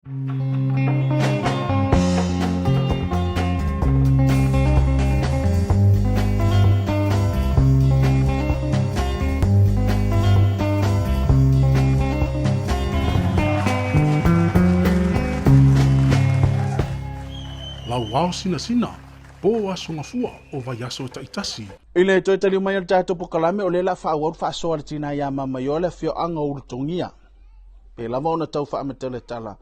Lauao sinasina, po aso gafua o vaiaso taitasi. I le toe taliu mai o le tatou pokalame, o lea o le a faaauau le faasoa a le tina ia Mamaioa le afioaga o Ulutogia. Pe lava ona tau faamatala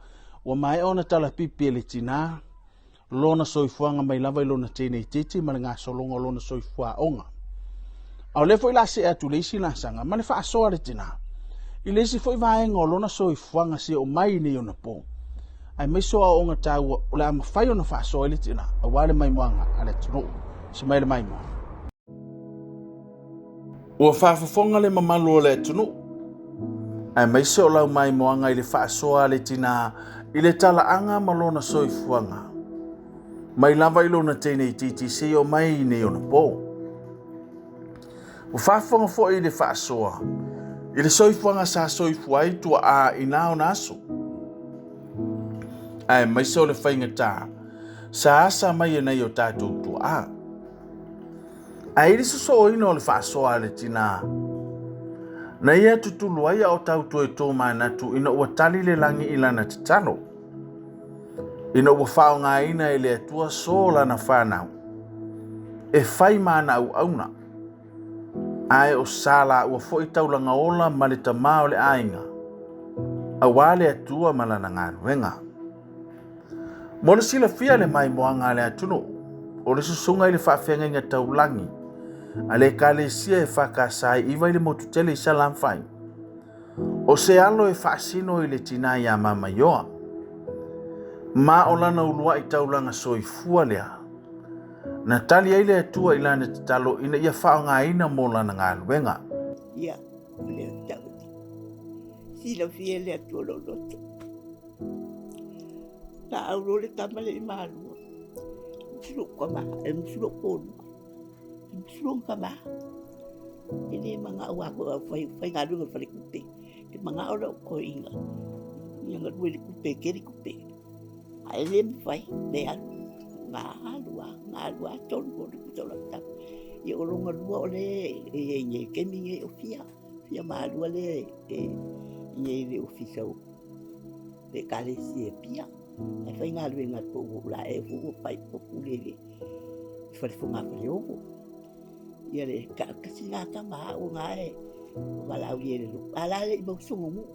ua maea ona talapipi e le tina lona soifuaga mai lava i lona teineitiiti ma le gasologa o lona soifuaoga. A o lea foi la see atu le isi laasaga ma le faasoa a le tina i le isi foi vaega o lona soifuaga se oo mai nei ona po, aemaise o aoaoga taua o le a mafai ona faasoa ai le tina aua le maimoaga a le atunuu. Se mai le maimoa. Ua faafofoga le mamalu o le atunuu, aemaise o lau maimoaga i le faasoa a le tinā i le talaaga ma lona soifuaga, mai lava i lona teine itiiti seia oo mai i nei ona po. Ua faafofoga foi i le faasoa i le soifuaga sa soifua ai tuaa i na ona aso, aemaise o le faigata sa asa mai e nai o tatou tuaa. Ae i le sosooina o le faasoa a le tinā, na ia tutulu ai a o tau toe tōmanatu ina ua tali le lagi i lana tatalo, ina ua faaaogaina e le Atua sō lana whānau, e whai māna auauna, ae o sa lāua foi taulaga ola ma le tamā o le aiga, auā le Atua ma lana galuega. Mo le silafia le maimoaga a le atunuu, o le susuga i le faafeagaiga taulagi a le Ekalesia e FKS i iva i le motu tele i Salamfai, o se alo e faasino i le tinā iā Mamaioa. Ma o lana uluai taulaga soifua lea, na tali ai le Atua i lana tatalo ina ia faaaogaina mo lana galuega. Ia, o lea tau silafia e le Atua lou loto. Laau loa le tama le i malua. Musu lou kama, e musu lou kolua. E musu lou kama. E le manao a koe au fai, faigaluega i le falekupe. E manao lou koiga. Ia galue i le kupe, keli kupe. Ae le mafai, le alu. Nga alu a, nga alu a tonu o le kuta o lau tama. Ia o lona lua o le e i nei taimi nei o fia, fia malua le e i nei le ofisa o le Ekalesia e Apia. Ae faigaluega atu ua ou lae foi ua pai ua pule i le fale fogafaleogo. Ia le kasi la tama au na e o valaaulia i le lotu. A la le i mau sogo nuu.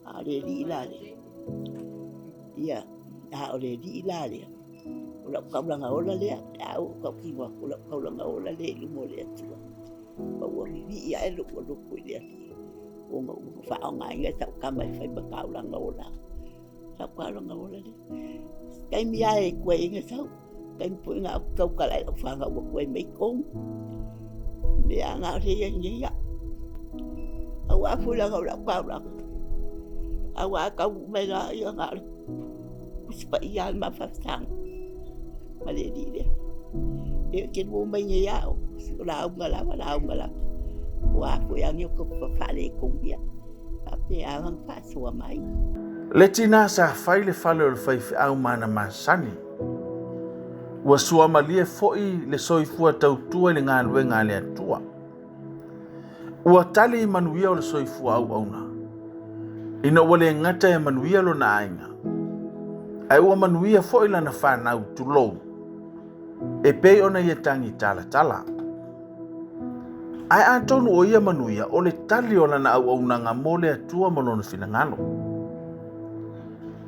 A o le alii la lea. Ia, a o le alii la lea. O lau taulaga ola lea, a ou tautino atu o lau taulaga ola lea i luma o le Atua. Ma ua vivii ae lou alofa i le Alii, ona ua faaaogaina sau tama e fai ma taulaga ola. Sau taulaga ola lea. Taimi lava e tuai ai na sau, taimi foi na ou tautala ai lau fanau ua tuai mai tonu. Mea na o se i ai nei au. Aua foi leaga o lau taulaga. Aua a taunuu mai la ia na o le Tusi Paia lava le mafaafataga ma le alii lea. E te lua mai nei ao, o lauga lava, lauga lava. Ua a foi agi o ka faaletonu ia. Faapea lava ona faasoa mai. Le tinā sa fai le fale o le faifeau ma ana masani. Ua suamalie foi le soifua tautua i le galuega a le Atua. Ua tali i manuia o le soifua auauna, ina ua le gata e manuia lona aiga, ae ua manuia foi lana fanau, tulou, e pei ona ia tagi talatala. Ae atonu o ia manuia o le tali o lana auaunaga mo le Atua ma lona finagalo.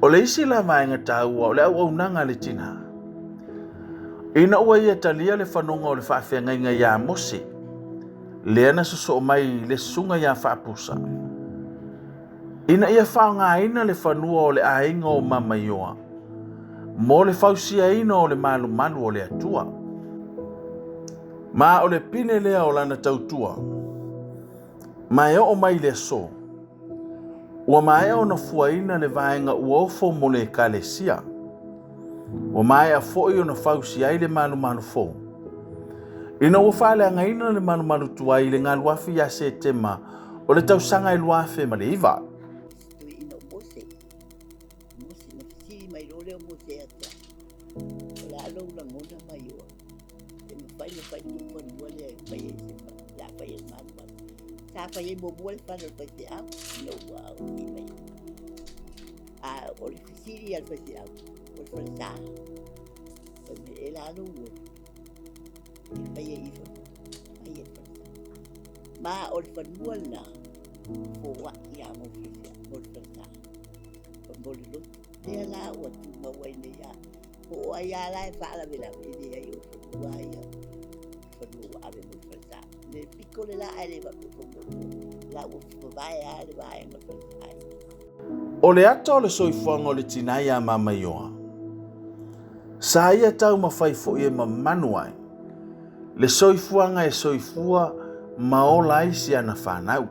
O le isi la vaega taua o le auaunaga a le tinā, Ina ua ia talia le fanoga o le faafeagaiga iā Mose, lea na sosoo mai le susuga iā Faapusa, ina ia faaaogaina le fanua o le aiga o Mamaioa mo le fausiaina o le malumalu o le Atua. Ma o le pine lea o lana tautua, ma e oo mai i le aso, Ua maea ona fuaina le vaega ua ofo mo le Ekalesia. Ua maea foi ona fausia ai le malumalu fou. Ina ua faaleagaina le malumalu tuai i le galuafi ia Setema o le tausaga e 2009. mai loa lea o Mose ia te au, O le a lou lagona maioa e mafai ona fai le tou fanua lea e fai ai se fale, o le a fai ai le malumalu. Sa fai ai muamua le fale o le faifeau ina ua i mai. A o le fesili a le faifeau, o le falesa. Fai mai, e la lou loto e fai ai i fanua, fai ai le falesa. Ma o le fanua lena, foai lava mo le faifeau, mo le falesa, mo le lotu. Lea la ua tumau ai nei lava. Po o ai lava la e faalavelave, e leai o le fanua lava ia, o le fanua ua ave mo le falesa. Le pito le la ae le faapea o fanua ua, la ua vavae lava le vaega o le falesa ia. O le ata o le soifuaga o le tinā iā Mamaioa, sa ia taumafai foi e mamanu ai le soifuaga e soifua ma ola ai si ana fanau.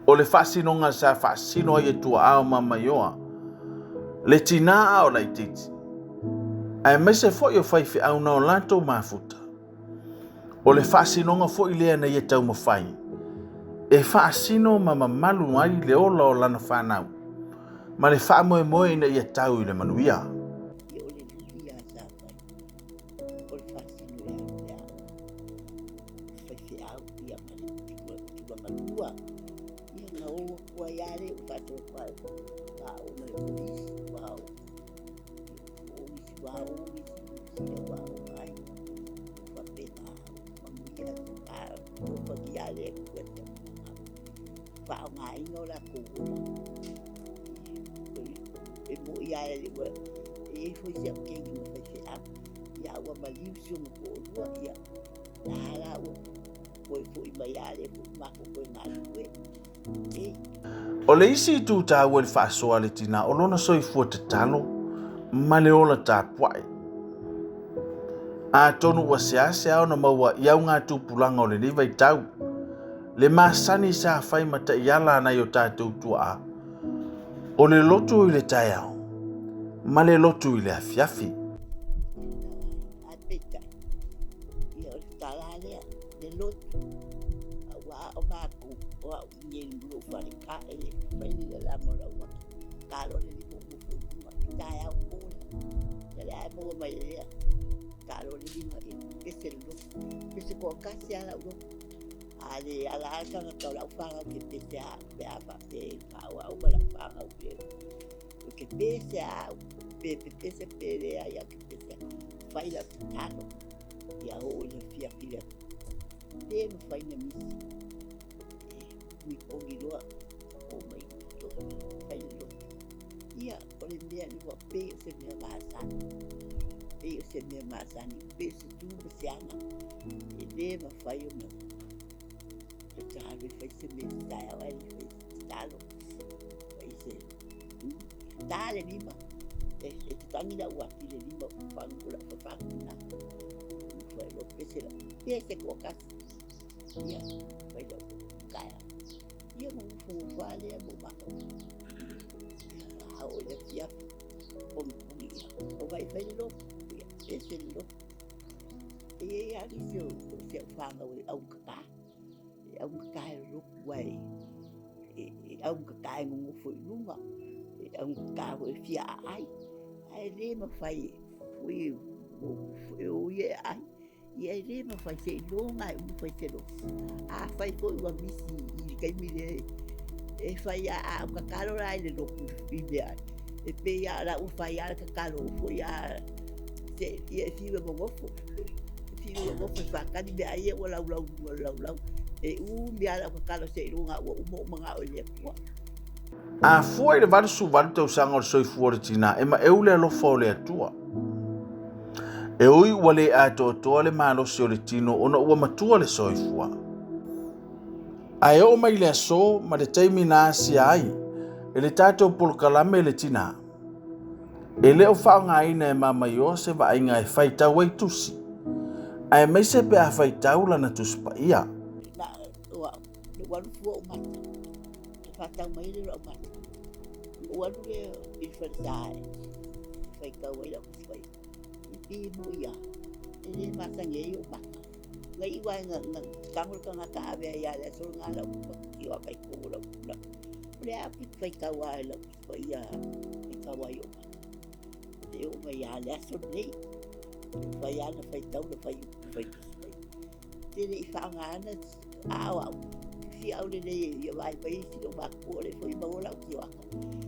O le faasinoga sa faasino ai e tua'a o Mamaioa le tinā a o laitiiti, aemaise foi o faifeau na o latou mafuta. O le faasinoga foi lea na ia taumafai e faasino ma mamalu ai le ola o lana fanau ma le faamoemoe ina ia tau i le manuia. Ia o le lui lava sa fai, o le faasino e alu i le aoga, faifeau ia ma le tulaga lua. Ia na o atu ai lava lea ua faatoloa atu ai, ua aoga i le kolisi, ua aoga o isi ua aoga isi ua aoga ai. Faapena, manuia alofagia le Atua i le faaaogaina o latou ola. E moni lava ua e i ai foi si au keiki ma faifeau, ia ua maliu si ona toalua, ia la la ua toe foi mai lava lea foi matou toe galulue. E. O le isi itu taua i le faasoa a le tinā o lona soifua tatalo ma le ola tapuai. Atonu ua seasea ona maua i augatupulaga o lenei vaitau le masani sa fai ma taiala a nai o tatou tuaa, o le lotu i le taeao ma le lotu i le afiafi. Ae peitai, ia o le tala lea, le lotu, aua o matou, o au i nei i lou fale, ka e fai le lama o lau ata, ka loa le lima ou nofo i luga, i taeao po ia le ae maua mai e lea, ka loa le lima e pese le lotu, pese toatasi lava lau lotu. A le ala lava le tagata o lau fanau ke pese a au, pe a faapea e na o au ma lau fanau ke ou te pese a au, pe pepese pe leai au te pese a fai lau tatalo, ia oo i le afiafi le le mafai na misi e mikogi loa o mai lotu, fai le lotu. Ia, o le mea ua pei o se mea masani, pei o se mea masani, pei o se tu ma se aga, e le mafai ona tatalo e fai se mea i se taeao ae le fai se tatalo, fai se ta le lima, e tatagi lau ati le lima o fagu o lau fafagu lena. Fai loa pese lau, pese toatasi. Ia, fai lau taeao. Ia ma gufagufā lea ma matou. Ia, a oo i le afiafi, pogipogī ia. O vai fai le lotu, ia, pese le lotu. E i ai lava nisi o si au fanau e augata, e augata i le lotu aua e augata e nonofo i luga, e augata foi e fia aai, ae le mafai foi e o ia e aai. Ia e le mafai seiloga e uma fai se lotu. Afai foi ua misi i le taimi lea e fai a a o tatalo la i le lotu i mea e pei a la ua fai a le tatalo foi a se ia e fiu e nonofo. E fiu e nonofo e faatali meaai ia ua laulau i luga o le laulau. E umi lava lau tatalo seiloga ua uma ou manao i le Atua. A fua i le 88 tausaga o le soifua o le tinā, e maeu le alofa o le Atua. E ui ua le atoatoa le malosi o le tino ona ua matua le soifua. Ae oo mai le aso ma le taimi na asia ai e le tatou polokalame le tinā, e le o faaaogaina e Mamaioa se vaaiga e faitau ai tusi, aemaise pe a faitau lana Tusi Paia. Na o au, na ou alu fua ou mata, na faatau mai ai lea o lau mata. Ona ou alu lea i le falesa e faitau ai lau Tusi Paia. E pei e moi lava, e le masani ai ou mata. Na iu lava ina tago le tagata ave ai lava i le aso lena lau matatio a faitau o lau tulaga. O lea ou te faitau lava i lau Tusi Paia, faitau ai ou. mai lava i le aso lenei. E mafai lava ona faitau le fai upu fai tusi mai. Ou te le i faaaogaina a o au, tusi au lelei ia vaai mai isi loomatua o lea foi e maua lau tioata.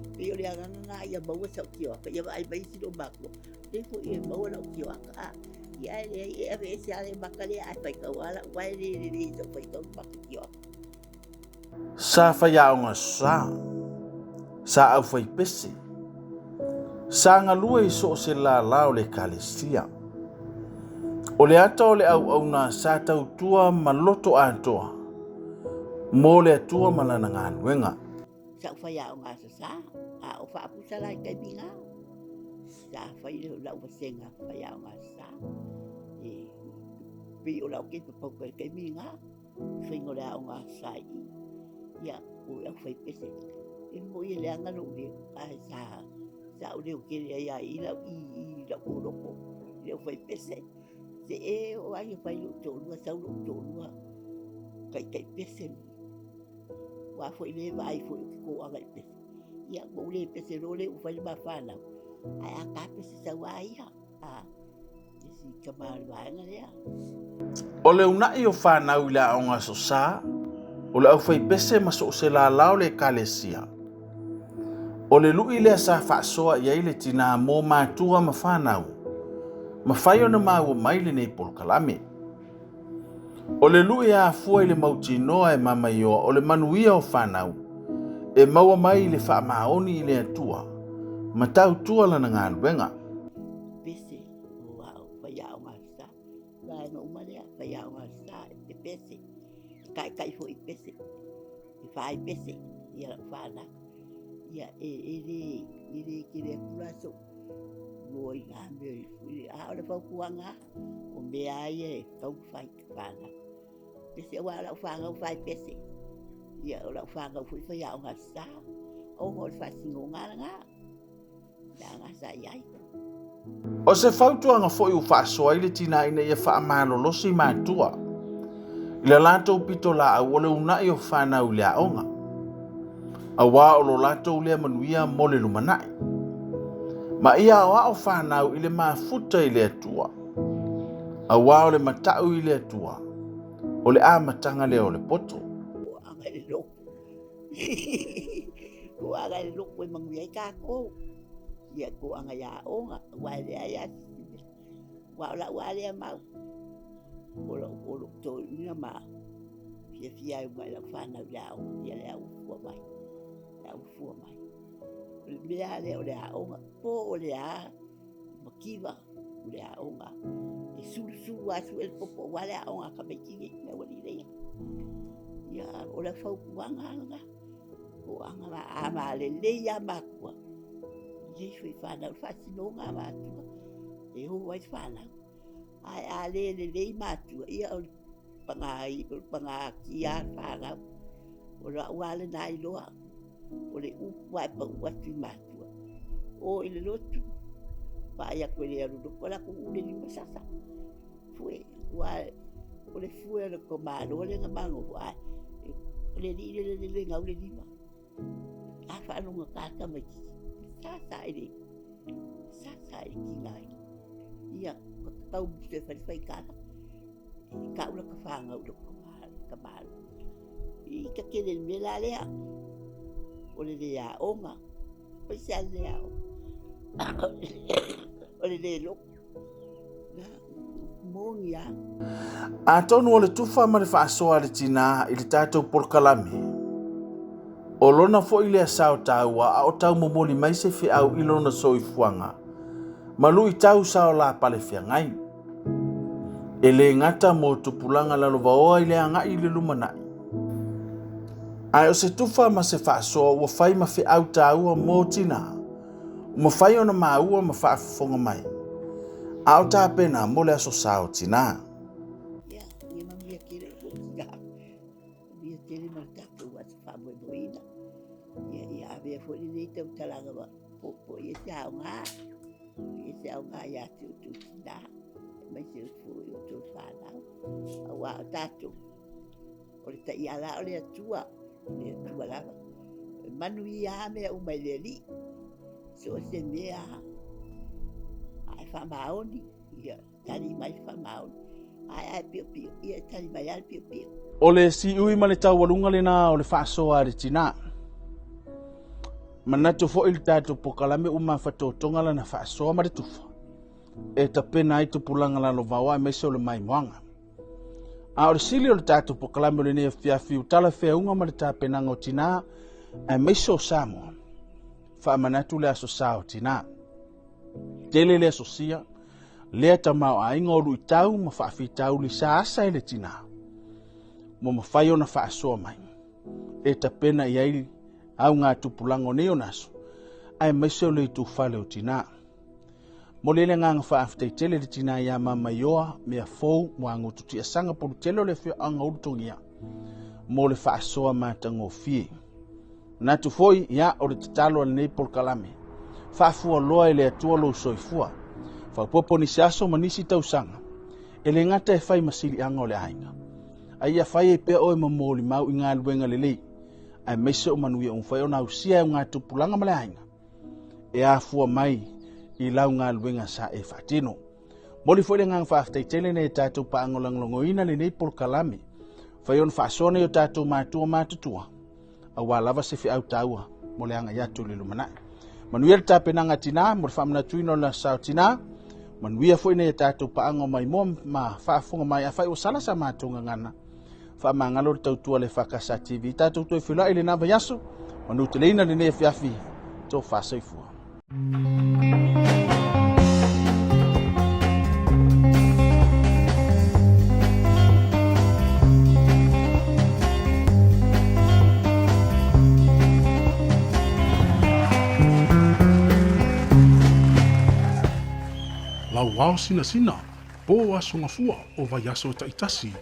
E pei o le agaga lena ia maua sau tioata, ia vaai mai isi loomatua, o lea foi e maua lau tioata. A, ia ae leai e aveese lava le maka lea ae faitau lava lau ae le lelei i sau faitau le maka tioata. Sa faiaoga sa, sa aufaipese, sa galue i so o se lālā o le Ekalesia. O le ata o le auauna sa tautua ma loto atoa mo le Atua ma lana galuega. Sa ou faiaoga aso Sa, a o faapusa la i taimi na, sa fai lau vasega faiaoga aso Sa. E pei o lau kepa pauka i le taimi lena. Faiga o le aoga sa i i. Ia, o le aufaipese. E moi e leaga lou leo, ae sa, sa ou leo tele ai lava i lau i, i lau koloto i le aufaipese. Se e oo lava ina fai lou toalua, sau lou toalua taitaipese. Aua foi le vaai foi ou te toaga i pese. Ia, ua ou le pese loa lea ua fai le ma fanau. Ae a ta pese sau lava ia. A, isi tama o le vaega lea. O le uunai o fanau i le aoga Aso Sa, o le aufaipese ma so o se lālā o le Ekalesia. O le lu'i lea sa faasoa i ai le tinā mo matua ma fanau, mafai ona maua mai lenei polokalame. O le lu'i e afua i le mautinoa e mamaioa o le manuia o fanau, e maua mai i le faamaoni i le Atua ma tautua lana galuega. Pese, o au faiaoga sa, vaega uma lea, faiaoga sa, e pese, e taitai foi i pese, e fai pese, ia lau fanau. Ia, e, e le, e le tele atu la sou loa i nā mea, a o le fautuaga, o mea lava ia e tatau ona fai i fanau. Pese aua o lau fanau fai pese. Ia o lau fanau foi faiaoga sa. Ona o le faasinoga lena. Le aga sa i ai. O se fautuaga foi ua faasoa ai le tinā ina ia faamalolosi matua i le latou pitolaau o le uunai o fanau i le aoga, auā o lo latou lea manuia mo le lumanai, ma ia aoao fanau i le mafuta i le Atua, auā o le mata'u i le Atua o le amataga lea o le poto. Ua aga i le lotu. Ua aga i le lotu e manuia ai tatou. Ia toaga i aoga, aua e leai lava se isi mea. Aua o lau lava lea mau, o lou, o lou toeaina ma fiafia ai uma i lau fanau i le aoga, ia le au fua mai, le au fua mai. O le mea lava lea o le aoga, po o le a mativa o le aoga. E sulusulu lava sue le popo aua le aoga a tamaiti nei, le aualii lea. Ia, o le fautuaga lava lena. Toaga la, a malelei lava matua, lelei foi fanau, le faasinoga a matua, e o ai fanau. Ae a le lelei matua, ia o le pagatia lava fanau. O lau lava lena iloa, o le upu lava e pau atu i matua. O i le lotu, vaai atu e le alu lotu, alu atu uu le lima sasa. Fue, aua o le fue o le tamaloa lea na mago, ae o le alii lea le gau le lima. A faalogata tamaiti, sasa i le sasa i le tigaina. Ia, tau musu e fai le faikala. I kau la ka whāngau i loko tamalo. I ka tele le mea la lea. O le le aoga. Pai se a le aoga. O le le lotu. Na, moni lava. Atonu o le tufa ma le faasoa a le tinā i le tatou polokalame, o lona foi lea sao taua a o taumomoli mai se feau i lona soifuaga ma luitau sao la pale feagai. E le gata mo tupulaga lalovaoa i le agai i le lumanai, ae o se tufa ma se faasoa ua fai ma feau taua mo tinā, ua mafai ona maua ma faafofoga mai, a o tapena mo le Aso Sa o Tinā. Ia, ia manuia tele o tinā. Manuia tele ma le tatou aso faamoemoeina. Ia, ia avea foi lenei tautalaga ma poipoi ai se aoga. Poipoi ai se aoga ia te outou tinā, aemaise foi o outou fanau. Aua o tatou, o le taiala o le Atua, o le Atua lava. E manuia lava mea uma i le Alii. So o se mea lava. faamaoni, ia tali mai faamaoni. Ae ae pio pio, ia tali mai ale pio pio. O le siui ma le taualuga lena o le faasoa a le tinā. Manatu foi le tatou pokalame ua mafatotoga lana faasoa ma le tufa e tapena ai tupulaga lalovaoa aemaise o le maimoaga. A o le sili o le tatou pokalame o lenei afiafi ua talafeauga ma le tapenaga o tinā aemaise o Samoa. Faamanatu le aso sa o tinā. Tele le asosia, lea tamaoaiga o luitau ma faafitauli sa asa e le tinā. Ua mafai ona faasoa mai e tapena i ai augatupulaga o nei ona aso, aemaise o le itufale o tinā. Momoli ai le agaga faafetai tele i le tinā ia Mamaioa Meafou Muagutu Tiasaga Polutele o le afioaga o Ulutogia mo le faasoa matagofie. Manatu foi, ia, o le tatalo a lenei polokalame, faafualoa e le Atua lou soifua, faaopoopo nisi aso ma nisi tausaga, e le gata e fai ma siliaga o le aiga, a ia fai ai pea oe ma molimau i galuega lelei, aemaise o manuia ua mafai ona ausia e augatupulaga ma le aiga, e afua mai i lau galuega sa e faatino. Momoli foi le agaga faafetai tele nei tatou paaga lagolagoina lenei polokalame. Fai ona faasoa nei o tatou matua matutua, aua lava se feau taua mo le agai atu i le lumanai. Manuia le tapenaga a tinā mo le faamanatuina o le aso sa o tinā. Manuia foi nei tatou paaga o maimoa ma faafofoga mai afai ua sala sa matou gagana. Faamagalo le tautua le FKS TV. Tatou toe feiloai i lena vaiaso. Manuteleina lenei afiafi. Tofa soifua. Lauao sinasina, po aso gafua o vaiaso taitasi.